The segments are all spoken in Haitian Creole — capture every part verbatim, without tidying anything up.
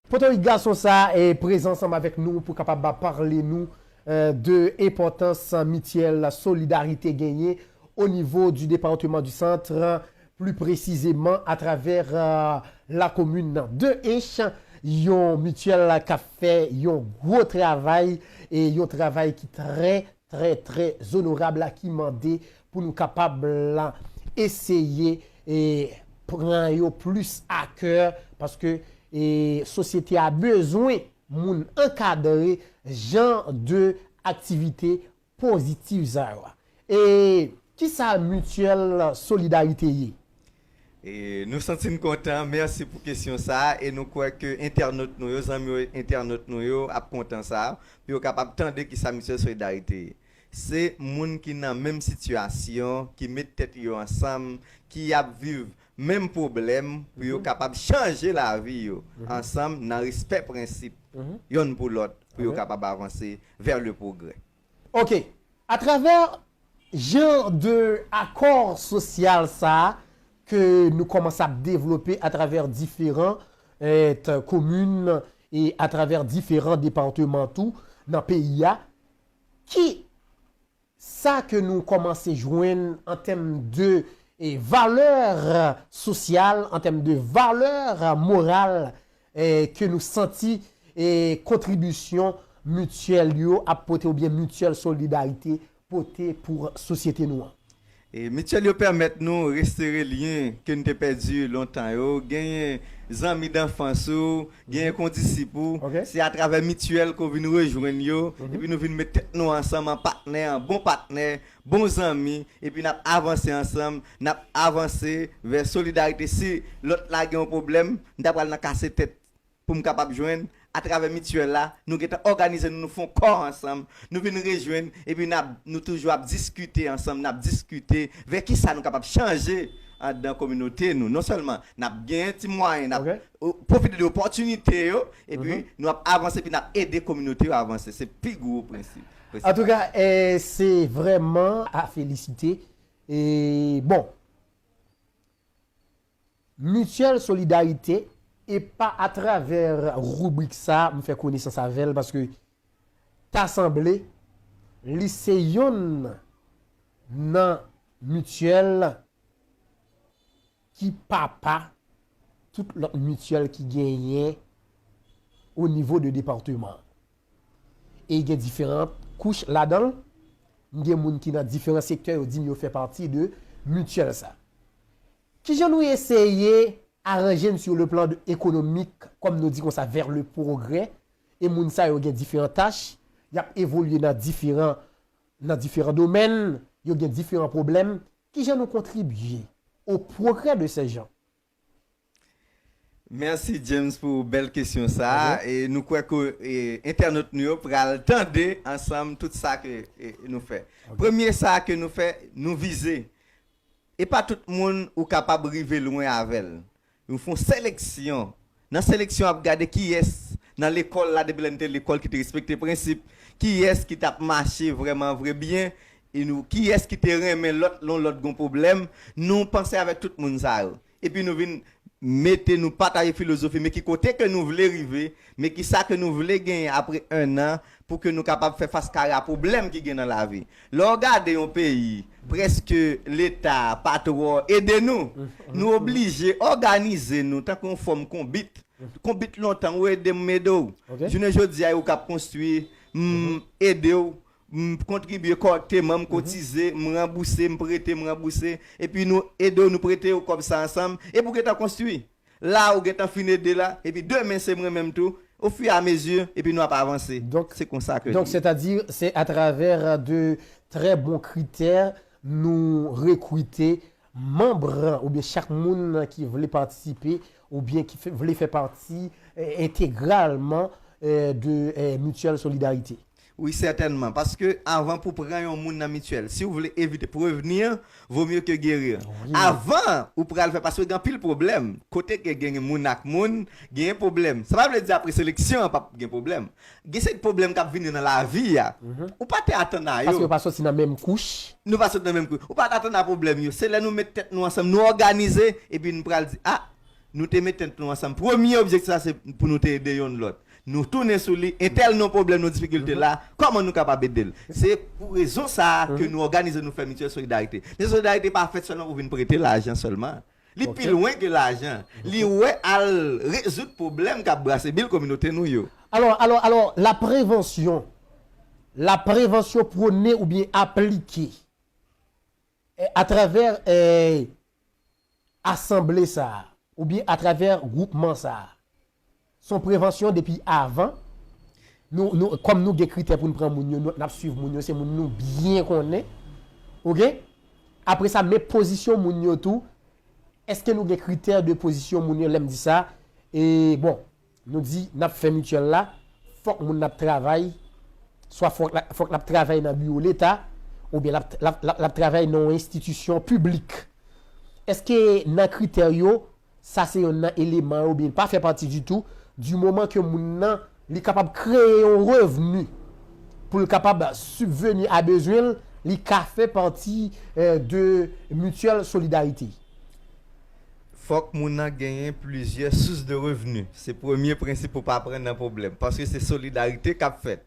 Potorik gason sa e prezan ansanm avèk nou pou kapab pale nou eh, de enpòtans mityèl Solidarité genyen o nivo di depatman di Sant, pli presizeman atravè eh, lakomin de Ench, yon mityèl k ap fè yon gwo travay e yon travay ki trè trè, trè onorab la ki mande pou nou kapab la eseye e pran yo plis a kè paske e sosyete a bezwen moun ankadre jan de aktivite pozitif sa yo a. E kisa mityèl solidarite ye? E nou santi n kontan, mèsi pou kesyon sa a, e nou kwè ke entènot nou yo, zanmi yo entènot nou yo ap kontan sa a, pou yo kapab tande kisa mityèl solidarite ye. Se moun ki nan menm sitiyasyon, ki met tèt yo ansanm, ki ap viv menm pwoblèm, pou yo kapab chanje lavi yo ansanm nan respè prensip yonn pou lòt, pou yo kapab avanse vers le progrès. Ok, atravè jan de akò sosyal sa a ke nou kòmanse ap devlope atravè diferan eh, komin e atravè diferan depatman tou nan peyi a, ki sa ke nou kòmanse jwenn an tèm de eh, valè sosyal, an tèm de valè moral eh, ke nou santi eh, kontribisyon mityèl yo ap pote oubyen mityèl solidarite pote pou sosyete nou an? E mityèl yo pèmèt nou resere lyen ke n te pèdi lontan yo, genyen zanmi danfans ou, genyen kondisip ou. Se atravè mityèl ke w vin rejwenn yo, epi nou vin met tèt nou ansanm an patnè, an bon patnè, bon zanmi, epi n ap avanse ansanm, n ap avanse vè solidarite. Si lòt la gen yon pwoblèm, m ta pral nan kase tèt pou m kapab jwenn, atravè mityèl la, nou gentan òganize nou, nou fè yon kò ansanm, nou vin rejwenn, epi n ap, nou toujou ap diskite ansanm, n ap diskite vè kisa nou kapab chanje anndan kominote nou. Non sèlman n ap genyen ti mwayen, n ap pwofite de opòtinite yo, epi nou ap avanse, epi n ap ede kominote yo avanse. Se pi gwo prensip. Antouka, se vrèman a felisite. E bon, Mityèl Solidarite e pa atravè ribrik sa a m fè konesans avè l paske ta sanble li se yonn nan mityèl ki papa tout lòt mityèl ki genyen o nivo de depatman an. E gen diferan kouch ladan l. M gen moun ki nan diferan sektè yo di m yo fè pati de mityèl sa. Kijan nou eseye aranje n sou le plan de ekonomik, kòm nou di konsa, vers le progrès, e moun sa yo gen diferan tach, y ap evolye nan diferan nan diferan domèn, yo gen diferan pwoblèm, kijan nou kontribye au progrès de ces gens? Mèsi James pou bèl kesyon sa a. E nou kwè ke entènot nou yo pral tande ansanm tout sa ke nou fè. Premye sa ke nou fè, nou vize. E pa tout moun ou kapab rive lwen avè l. Nou fè yon seleksyon. Nan seleksyon ap gade kiyès nan lekòl la depi lè n te lekòl ki te respekte prensip, kiyès ki t ap mache vrèman vre byen, e nou kiyès ki te renmen lòt lè yon lòt gon pwoblèm, nou panse avèk tout moun sa yo. Epi nou vin mete nou pataje filozofi, men ki kote ke nou vle rive, men kisa ke nou vle genyen apre ennan pou ke nou kapab fè fas kare a pwoblèm ki gen nan lavi. Lè w gade yon peyi, prèske Leta pa twò ede nou. Nou oblije òganize nou tankou yon fòm konbit. Konbit lontan, ou ede m, m ede w. Jounen jodi a, e ou k ap konstwi, m ede w, m kontribye kòrèkteman, m kotize, m ranbouse, m prete, m ranbouse. Epi nou ede w, nou prete w kòb sa ansanm, epi w gentan konstwi. La ou gentan fin ede la, epi demen se mwen menm tou, au fur et à mesure, epi nou ap avanse. Se konsa ke li ye. Donk, sètadi, se atravè de trè bon kritè nou rekrite manm oubyen chak moun ki vle patisipe oubyen ki vle fè pati entegralman de Mutuelle Solidarité. Wi, sètènman. Paske avan pou pran yon moun nan mityèl, si w vle evite, prevenir vaut mieux que guérir. Avan ou pral fè, paske gen anpil pwoblèm. Kote ke gen moun ak moun, gen pwoblèm. Sa pa vle di apre seleksyon an p ap gen pwoblèm. Gen seri pwoblèm k ap vini nan lavi a. Ou pa te atann a yo. Paske yo pa soti nan menm kouch. Nou pa soti nan menm kouch. Ou pa t atann a pwoblèm yo. Se lè nou met tèt nou ansanm, nou òganize, epi nou pral di, a, Nou te met tèt nou ansanm. Premye objektif sa se pou nou te ede yonn lòt. Nou tounen sou li, entèl nan pwoblèm, nan difikilte la, kòman nou kapab ede l? Se pou rezon sa a ke nou òganize, nou fè Mityèl Solidarite. Mityèl Solidarite pa fèt sèlman pou vin prete lajan sèlman. Li pi lwen ke lajan. Li wè al rezoud pwoblèm k ap brase bil kominote nou yo. Alò, alò, alò, la prevansyon, la prevansyon pwone oubyen aplike atravè asanble sa a, oubyen atravè gwoupman sa a, se yon prevansyon depi avan. Nou, nou, kòm nou gen kritè pou n pran moun yo, nou, n ap swiv moun yo, se moun nou byen konnen. Oke? Apre sa, men pozisyon moun yo tou. Èske nou gen kritè de pozisyon moun yo lè m di sa? E, bon, nou di n ap fè mityèl la, fòk moun n ap travay, swa fòk l ap travay nan biwo Leta, oubyen l ap travay nan yon enstitisyon piblik. Èske nan kritè yo, sa se yonn nan eleman yo, oubyen li pa fè pati ditou, di moman ke moun nan, li kapab kreye yon revni pou l kapab sibveni a bezwen l, li ka fè pati de mityèl solidarite. Fòk moun nan genyen plizyè sous de revni. Se premye prensip pou pa pran nan pwoblèm. Paske se solidarite k ap fèt.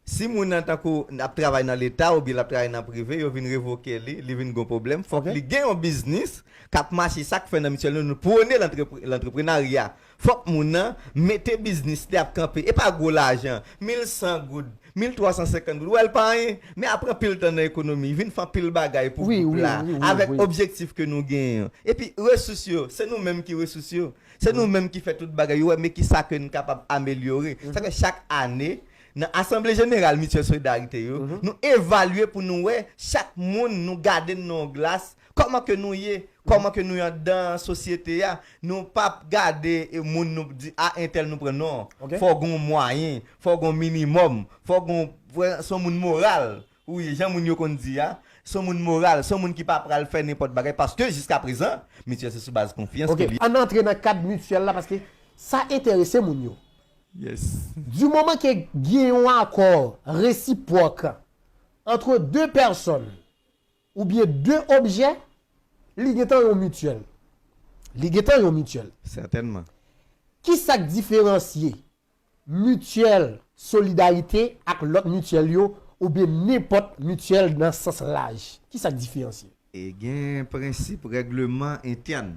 Si moun nan tankou ap travay nan Leta oubyen l ap travay nan prive, yo vin revoke li, li vin gen pwoblèm, fòk li gen yon biznis k ap mache. Sa k fè nan mityèl nou, nou pwone lantreprenarya. Fòk moun nan mete biznis li ap kanpe. E pa gwo lajan, mil san goud, mil twa san senkant goud, ou wè l pa anyen, men ap pran pil tan nan ekonomi, vin fè anpil bagay pou gwoup la, avèk objektif ke nou genyen. Epi resous yo, se nou menm ki resous yo. Se nou menm ki fè tout bagay yo, men kisa ke n kapab amelyore. Sa fè chak ane, nan asanble jeneral Mityèl Solidarite yo, nou evalye pou nou wè chak moun, nou gade n nan yon glas, kòman ke nou ye, kòman ke nou ye anndan sosyete a, nou p ap gade moun nou di a entèl nou pran non. Fò w gen yon mwayen, fò w gen yon minimòm, fò w gen yon, se yon moun moral. Wi, jan moun yo konn di a, se yon moun moral, se yon moun ki pa pral fè nenpòt bagay, paske jiskaprezan, mityèl se sou baz konfyans ke li. Ann antre nan kad mityèl la, paske sa enterese moun yo. Di moman ke gen yon akò resipwòk antre de pèsòn oubyen de objè, li gentan yon mityèl. Li gentan yon mityèl. Sètènman. Kisa k diferansye mityèl solidarite ak lòt mityèl yo oubyen nenpòt mityèl nan sans laj? Kisa k diferansye? E gen prensip règleman entèn.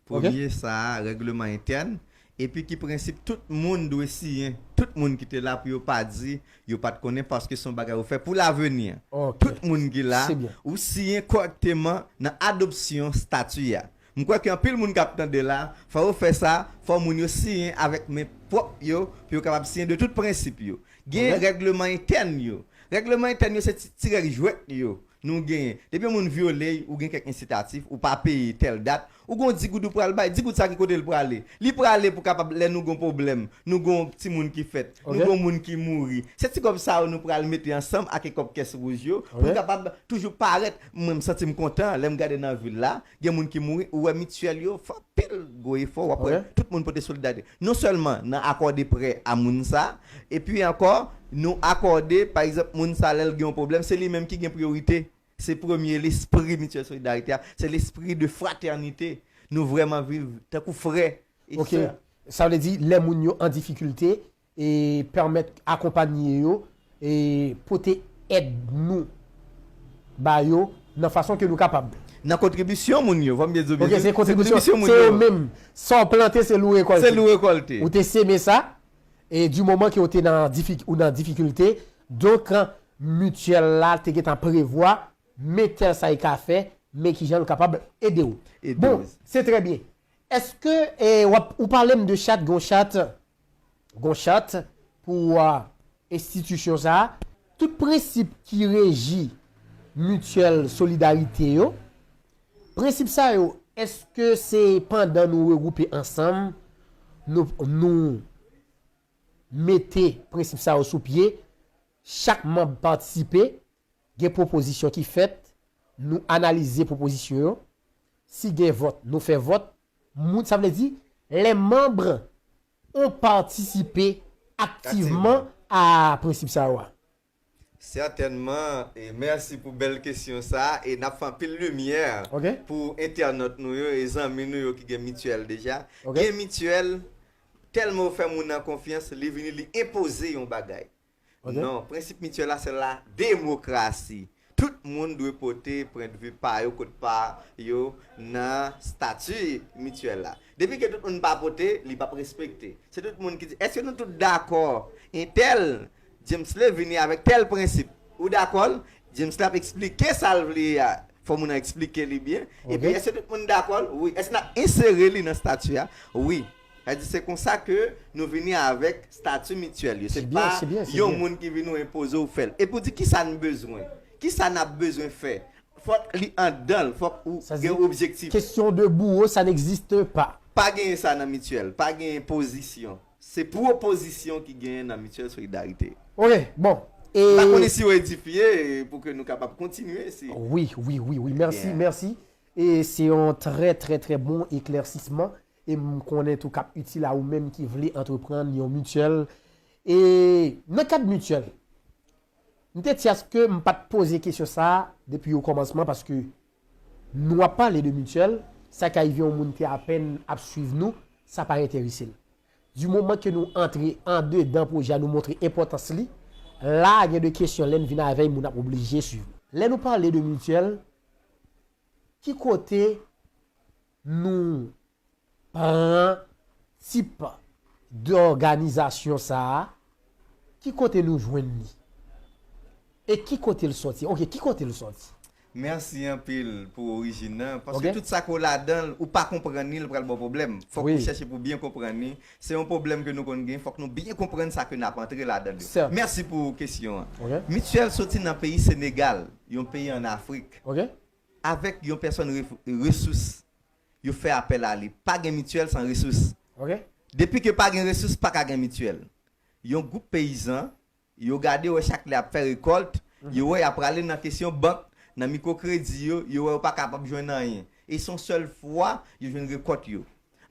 Premye sa a, règleman entèn. Epi ki prensip tout moun dwe siyen, tout moun ki te la pou yo pa di yo pa t konnen paske se yon bagay ou fè pou laveni an. Tout moun ki la, ou siyen kòrèkteman nan adopsyon stati a. M kwè ke anpil moun k ap tande la, fò yo fè sa, fò moun yo siyen avèk men pwòp yo, pou yo kapab siyen de tout prensip yo. Gen règleman entèn yo. Règleman entèn yo se ti, ti règ jwèt yo nou genyen. Depi yon moun vyole, ou gen kèk ensitatif, ou pa peye tèl dat, ou gen yon di goud ou pral bay, di goud sa ki kote l prale? Li prale pou kapab, lè nou gen yon pwoblèm, nou gen yon timoun ki fèt, nou gen yon moun ki mouri. Se ti kòb sa yo nou pral mete ansanm ak kòb kès wouj yo, pou nou kapab toujou parèt. Mwen, m santi m kontan lè m gade nan vil la, gen moun ki mouri, ou wè mityèl yo fè anpil gwo efò, w ap wè tout moun pote solidarite. Non sèlman nan akòde prè a moun sa, epi ankò, nou akòde, pa egzanp, moun sa lè l gen yon pwoblèm, se li menm ki gen priyorite. Se premye lespri mityèl solidarite a, se lespri de fratènite. Nou vrèman viv tankou frè e sè. Sa vle di, lè moun yo an difikilte, e pèmèt akonpanye yo, e pote èd nou ba yo nan fason ke nou kapab. Nan kontribisyon moun yo, fò m byen di w byen. Se kontribisyon moun yo. Se yo menm. Sa w plante, se li w rekòlte. Se li w rekòlte. Ou te seme sa, e di moman ke w te nan, ou nan difikilte, donk, mityèl la te gentan prevwa, men tèl sa li ka fè, men kijan l kapab ede w. Bon, se trè byen. Èske, e, w ap, ou pale m de chat, gon chat, gon chat pou enstitisyon sa a, tout prensip ki reji mityèl solidarite yo, prensip sa yo, èske se pandan nou regwoupe ansanm, nou, nou mete prensip sa yo sou pye, chak manm patisipe, gen pwopozisyon ki fèt, nou analize pwopozisyon yo, si gen vòt, nou fè vòt, moun, sa vle di, les membres ont participé activement a prensip sa yo a. Sètènman, e mèsi pou bèl kesyon sa a, e n ap fè anpil limyè Ok. Pou entènòt nou yo e zanmi nou yo ki gen mityèl deja. Ok. Gen mityèl, tèlman ou fè moun nan konfyans, li vini, li enpoze yon bagay. Ok. Non, prensip mityèl la, se la demokrasi. Tout moun dwe pote pwendvi pa yo, kot pa yo nan stati mityèl la. Depi ke tout moun pa pote, li p ap respekte. Se tout moun ki di, èske nou tout dakò? Entèl, James Lay vini avèk tèl prensip. Ou dakò l? James Lay ap eksplike sa l vle a. Fò moun nan eksplike li byen. Ok. Epi, èske tout moun dakò l? Wi. Èske n ap ensere li nan stati a? Wi. Sa di se konsa ke nou vini avèk stati mityèl yo. Se Se byen, pa se byen, se yon byen. Moun ki vini ou enpoze ou fè l. Epi ou di kisa n bezwen? Kisa n ap bezwen fè? Fòk li andan l, fòk ou Sa gen di- objektif. Question de bourreau, ça n'existe pas. Pa genyen sa nan mityèl. Pa genyen pozisyon. Se pwopozisyon ki genyen nan mityèl solidarite. Ok, bon. E... M pa konnen si yo edifye pou ke nou kapab kontinye. Si... Wi, wi, wi, wi. Mèsi, Bien. Mèsi. E se yon trè, trè, trè bon eklèsisman. E m konnen tou k ap itil a ou menm ki vle antreprann yon mityèl. E nan kad mityèl, m te di aske m pa t poze kesyon sa a depi o kòmansman paske nou ap pale de mityèl, sa ka rive yon moun te apèn ap swiv nou, sa pa enterese l. Di moman ke nou antre andedan pwojè a, nou montre enpòtans li, la gen de kesyon lè n vin avè l, moun ap oblije swiv. Lè nou pale de mityèl, ki kote nou pran tip dòganizasyon sa a, ki kote nou jwenn li? E ki kote l sòti? Ok, ki kote l sòti? Mèsi anpil pou orijin nan. Paske Ok. Tout sa ke w ladan l, ou pa konprann li, l pral ba w pwoblèm. Fòk Wi. Ou chèche pou byen konprann li. Se yon pwoblèm ke nou konn gen, fòk nou byen konprann sa ke n ap antre ladan li. Sè. Mèsi pou kesyon an. Ok. Mityèl soti nan peyi Senegal, yon peyi an Afrik. Ok. Avèk yon pèsòn ref- resous, yo fè apèl a li. Pa gen mityèl san resous. Ok. Depi ke pa gen resous, pa ka gen mityèl. Yon gwoup peyizan, yo gade wè chak lè ap fè rekòlt, yo wè y ap prale nan kesyon bank, nan mikwokredi yo, yo wè yo pa kapab jwenn anyen. E se yon sèl fwa yo jwenn rekòt yo.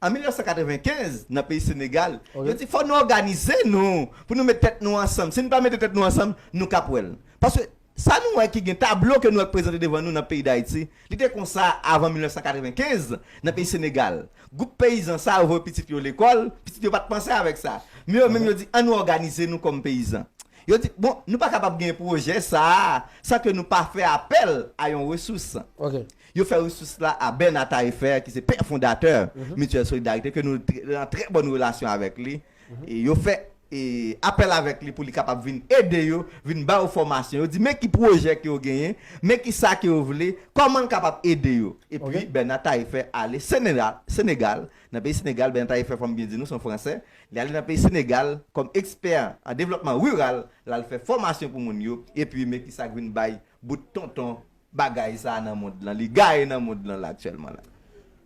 An mil nèf san katrevenkenz, nan peyi Senegal, Ok. Yo di fò nou òganize nou pou nou met tèt nou ansanm. Si nou pa mete tèt nou ansanm, nou k ap wè l. Paske sa nou wè ki gen tablo ke nou wè k prezante devan nou nan peyi Dayiti, li te konsa avan mil nèf san katrevenkenz nan peyi Senegal. Gwoup peyizan sa yo voye pitit yo lekòl, pitit yo pa t panse avèk sa. Men yo menm yo di, ann nou òganize nou kòm peyizan. Yo di, bon, nou pa kapab gen pwojè sa a san ke nou pa fè apèl a yon resous. Ok. Yo fè resous la a Bernard Taillefer, ki se pè fondatè Mityèl Solidarite, ke nou tr- an trè bòn relasyon avèk li. E yo fè e, apèl avèk li pou li kapab vin ede yo, vin ba yo fòmasyon. Yo di, men ki pwojè ke yo genyen, men ki sa ke yo vle, kòman n kapab ede yo. Epi, Ok. Bernard Taillefer ale Senegal, Senegal, nan peyi Senegal, Bernard Taillefer, fò m byen di nou, se yon Fransè, li ale nan peyi Senegal kòm ekspè an devlòpman riral, l al fè fòmasyon pou moun yo, epi men ki sa k vin bay bout tonton bagay sa a nan mond lan, li gaye nan mond lan la aktyèlman la.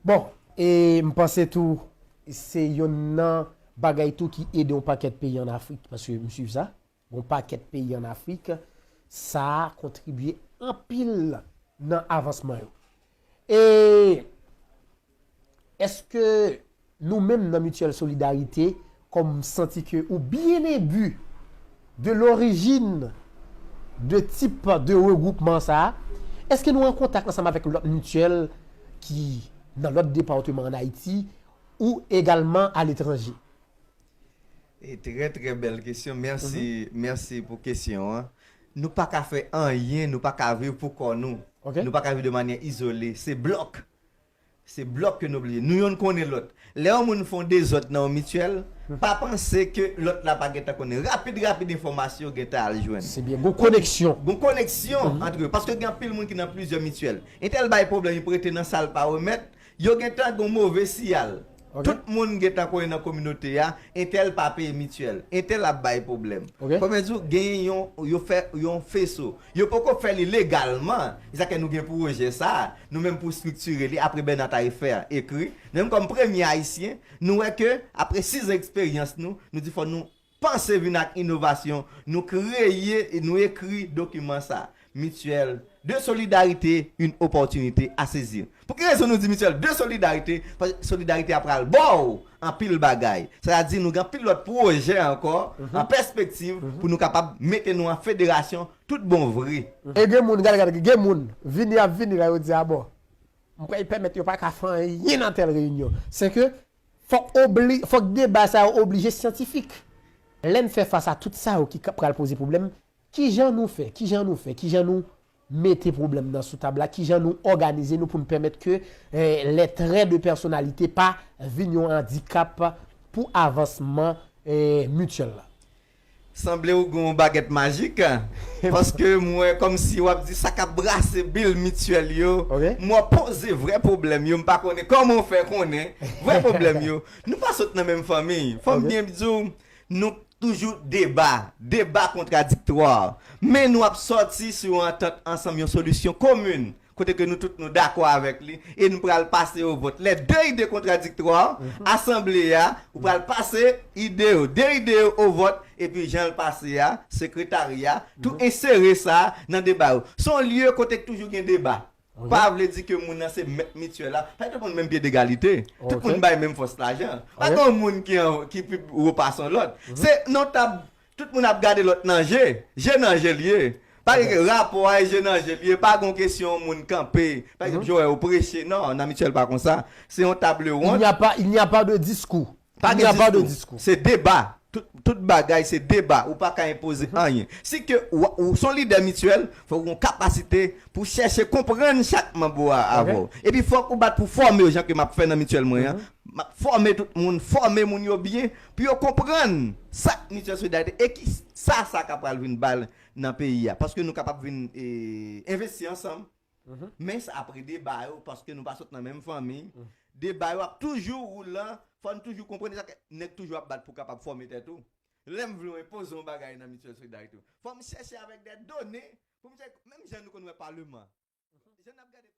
Bon, e m panse tou, se yonn nan bagay tou ki ede yon pakèt peyi an Afrik, paske m swiv sa, yon pakèt peyi an Afrik, sa kontribye anpil nan avansman yo. E èske nou menm nan Mityèl Solidarite, kòm santi ke ou byen enbi de lorijin de tip de regwoupman sa a, èske nou an kontak ansanm avèk lòt mityèl ki nan lòt depatman an Ayiti ou egalman aletranje? E trè, trè bèl kesyon. Mèsi, mèsi pou kesyon an. Nou pa ka fè anyen, nou pa ka viv pou kò nou. Ok. Nou pa ka viv de manyè izole. Se blòk. Se blòk ke nou oblije. Nou yonn konnen lòt. Lè yon moun fè yon dezòd nan yon mityèl, pa panse ke lòt la pa gentan konnen. Rapid, rapid enfòmasyon gentan al jwenn. Se byen. Gon koneksyon. Gon koneksyon ant yo. Paske gen anpil moun ki nan plizyè mityèl. Entèl bay pwoblèm, li prete nan sa l pa remèt. Yo gentan gon move siyal. Ok. Tout moun gentan konnen nan kominote a, entèl pa peye mityèl. Entèl ap bay pwoblèm. Ok. Kòm yo di w, genyen yon, yo fè yon feso. Yo poko fè li legalman. Se sa ke nou gen pwojè sa a. Nou menm pou estriktire li, apre Bernard Taillefer ekri. Nou menm kòm premye Ayisyen, nou wè ke apre sis an eksperyans nou, nou di fò nou panse vin ak inovasyon, nou kreye, nou ekri dokiman sa. Mityèl de solidarité, une opportunité à saisir. Pou ki rezon nou di mityèl de solidarité? Paske solidarité a pral ba w anpil bagay. Sa vle di nou gen anpil lòt pwojè ankò an pèspektiv pou nou kapab mete nou an federasyon tout bon vre. E gen moun, gade, gade, gen moun, vini ap vini la, yo di, a bon, m pral pèmèt yo pa ka fè anyen nan tèl reyinyon. Se ke fòk, obli, fòk deba sa yo oblije syantifik. Lè n fè fas a tout sa yo ki ka- pral poze pwoblèm, kijan nou fè, kijan nou fè, kijan nou mete pwoblèm nan sou tab la, kijan nou òganize nou pou n pèmèt ke eh, les traits de personnalité pa vin yon andikap pou avansman eh, mityèl la. Sanble ou gen yon bagèt majik, paske m wè kòmsi w ap di sa k ap brase bil mityèl yo. M wè poze vrè pwoblèm yo, m pa konnen kòman w fè konnen vrè pwoblèm yo. Nou pa sot nan menm fanmi. Fò m byen di w, nou toujou deba, deba kontradiktwa. Men nou ap sòti sou yon antant ansanm, yon solisyon komin, kote ke nou tout nou dakò avèk li, e nou pral pase o vòt. Lè de ide kontradiktwa, asanble a, ou pral pase ide yo, de ide yo o vòt, epi jan l pase a, sekretarya, tou ensere sa nan deba yo. Se yon lye kote k toujou gen deba. Pa vle di ke moun nan se mèt mityèl la. Pa gen tout moun menm pye degalite. Tout moun bay menm fòs lajan. Pa gen yon moun ki, an- ki pi wo pase yon lòt. Se nan tab, tout moun ap gade lòt nan je. Je nan je l ye. Pa gen rapò a je nan je l ye. Pa gen yon kesyon yon moun kanpe. Pa egzanp, Joel, ou preche. Non, nan mityèl pa konsa. Se yon table Il ronde. n'y a pas, il n'y a pas de discours. Pa Il n'y a pas de gen discours. Diskou. Se deba. Tout, tout bagay se deba. Ou pa ka enpoze anyen. Si ke ou, ou son lidè mityèl, fòk ou gen kapasite pou chèche konprann chak manm ou a avè w. Epi fòk ou bat pou fòme yo, jan ke m ap fè nan mityèl mwen an. M ap fòme tout moun, fòme moun yo byen, pou yo konprann sa k mityèl solidarite e ki sa sa ka pral vin ba l nan peyi a. Paske nou kapab vin e, envesti ansanm. Men sa apre deba yo, paske nou pa sot nan menm fanmi. Deba yo ap toujou woulan, fò n toujou konprann sa ke nèg toujou ap bat pou kapab fòme tèt ou. Lè m vle w enpoze yon bagay nan mityèl solidarite, fò m chèche avèk de done pou m chèche, menm jan nou konn wè paleman. Jan n ap gade